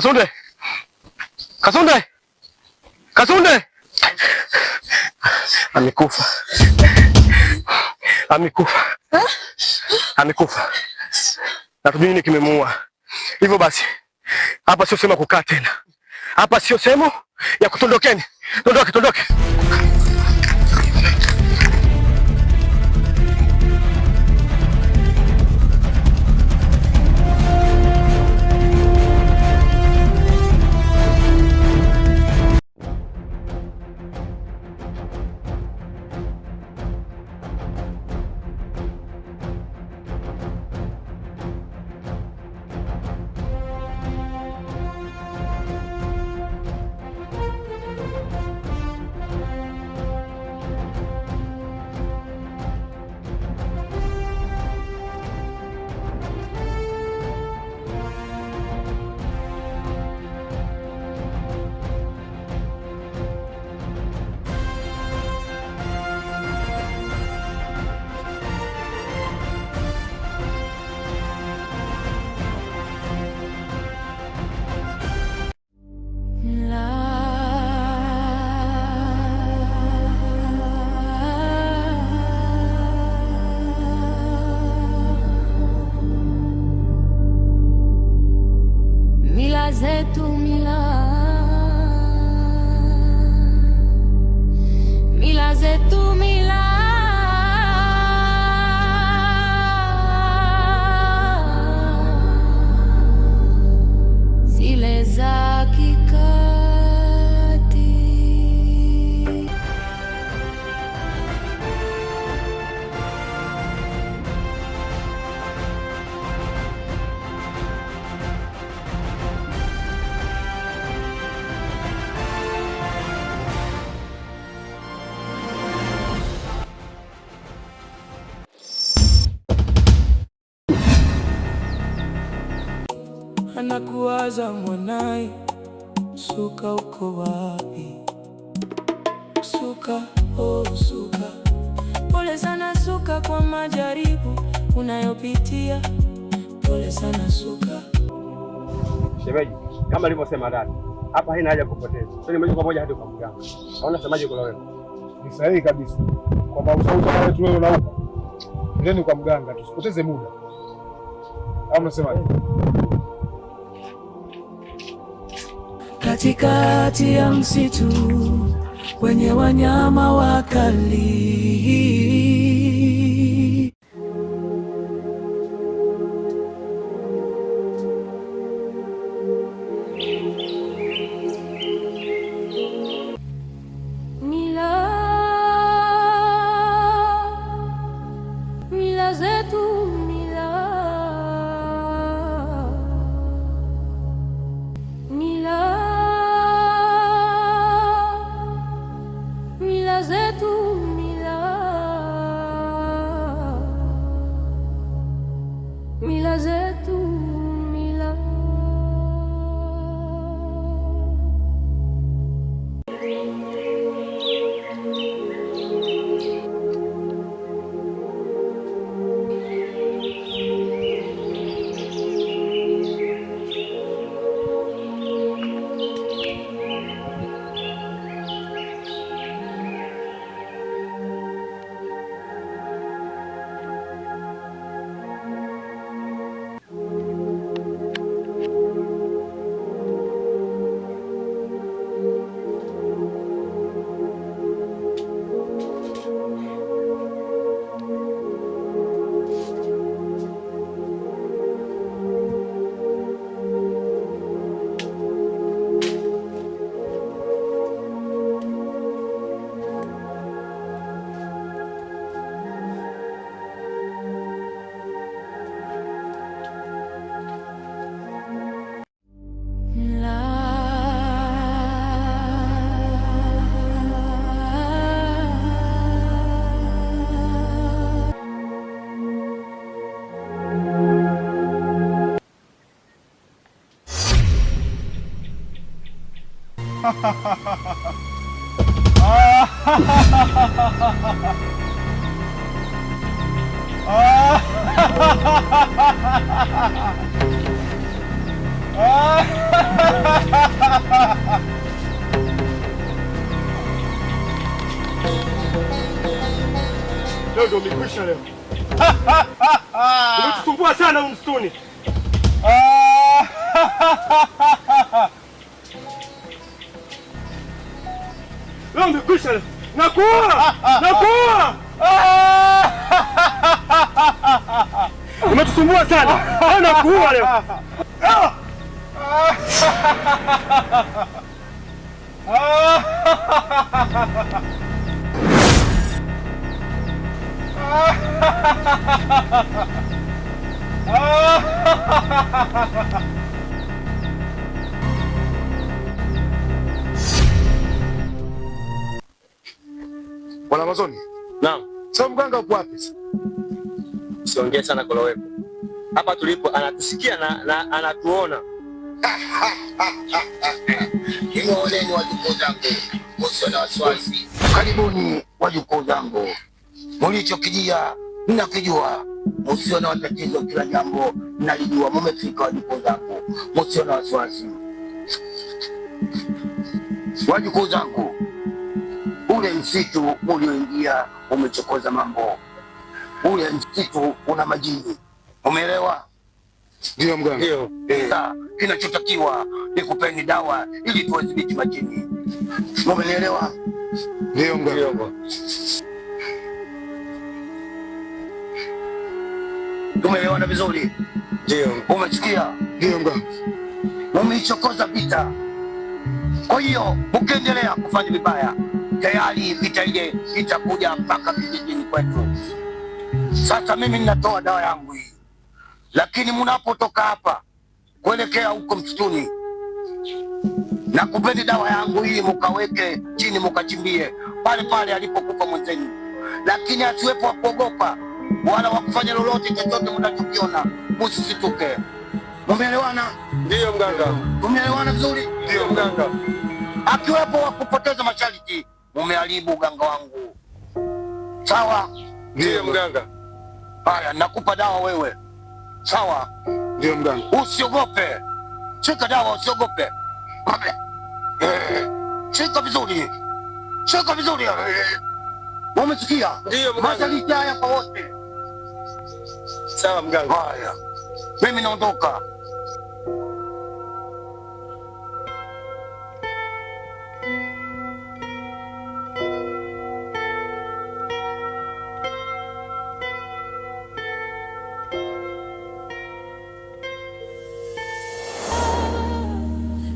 Kasunde! Kasunde! Kasunde! Amekufa. Amekufa. Amekufa. Na tujui nini kimemuua. Hivyo basi, hapa sio sehemu ya kukaa tena. Hapa sio sehemu ya kutondokeni. Tondoke, tondoke. Mila zetu mila, mila zetu mila, zile za kikati. Anakuwaza mwanai, Suka uko wapi? Suka, oh Suka, pole sana Suka kwa majaribu unayopitia. Pole sana Suka. Shemeji, kama alivyosema dada, hapa haina haja kupoteza. Twende moja kwa moja hadi kwa mganga. Hauna semaji kwa wewe. Ni sahihi kabisa kwamba usausa wetu wewe na huko, endeni kwa mganga, tusipoteze muda. Au mnasemaje? Katikati ya msitu wenye wanyama wakali. Mila, mila zetu mila, mila, mila zetu mila, mila zetu mila. Leo ndio umekwisha leo. Umetusumbua sana humu msituni. Leo umekwisha leo. Nakuua! Nakuua! Umetusumbua sana. Leo nakuua leo. Bwana Amazoni. Naam. Sasa mganga uko wapi? Usiongee sana Kolowepo. Hapa tulipo anatusikia na anatuona. Niwaoneni wajukuu zangu, musio na wasiwasi. Karibuni wajukuu zangu, mulichokijia mnakijua, musio na matatizo, kila jambo mnalijua. Mumefika wajukuu zangu, musio na wasiwasi. Wajukuu zangu, ule msitu mulioingia umechokoza mambo. Ule msitu una majini, umeelewa? Ndio mganga. Ndio. Kinachotakiwa ni kupeni dawa ili tuwadhibiti majini. Umenielewa? Ndio mganga. Ndio. Tumeelewana vizuri? Ndio. Umesikia? Ndio mganga. Umeichokoza vita. Kwa hiyo ukiendelea kufanya vibaya, tayari vita ile itakuja mpaka kijijini kwetu. Sasa mimi ninatoa dawa yangu hii, lakini mnapotoka hapa kuelekea huko msituni, na kupeni dawa yangu hii mukaweke chini, mukachimbie pale pale alipokufa mwenzenu, lakini asiwepo wa kuogopa wala wa kufanya lolote chochote mnachokiona, musisituke. Mumeelewana? Ndio mganga. Tumeelewana vizuri? Ndio mganga. Akiwepo wa kupoteza masharti, mumeharibu uganga wangu. Sawa? Ndio mganga. Haya, nakupa dawa wewe. Sawa? Ndio mganga. Usiogope, shika dawa, usiogope. Shika vizuri, shika vizuri. Umesikia? Ndio mganga. Masharti haya kwa wote. Sawa mganga. Haya, mimi naondoka.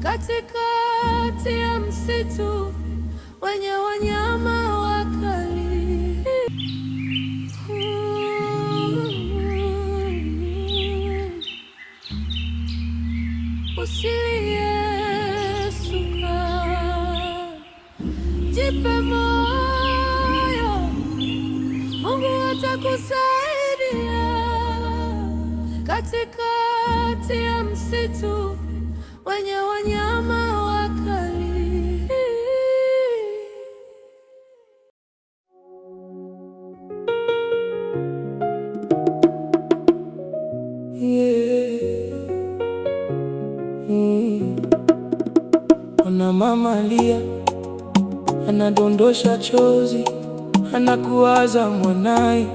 Katikati ya msitu wenye wanyama wakali. Usilie Suka, jipe moyo, Mungu atakusaidia. Katikati ya msitu wenye wanyama wakali. Yeah. Ona mama lia, anadondosha chozi, anakuwaza mwanae.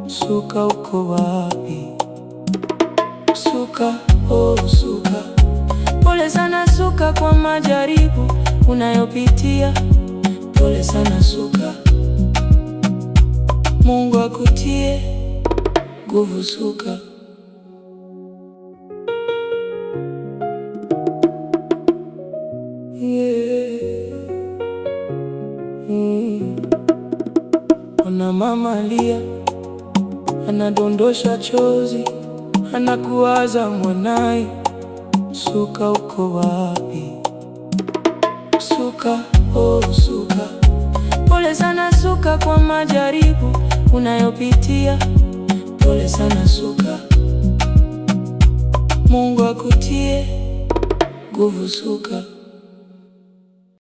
Suka uko wapi? Suka, oh Suka. Pole sana Suka kwa majaribu unayopitia. Pole sana Suka, Mungu akutie nguvu Suka. Yeah. Ona mama lia, anadondosha chozi, anakuwaza mwanae. Suka uko wapi? Suka, oh Suka. Pole sana Suka kwa majaribu unayopitia. Pole sana Suka, Mungu akutie nguvu Suka.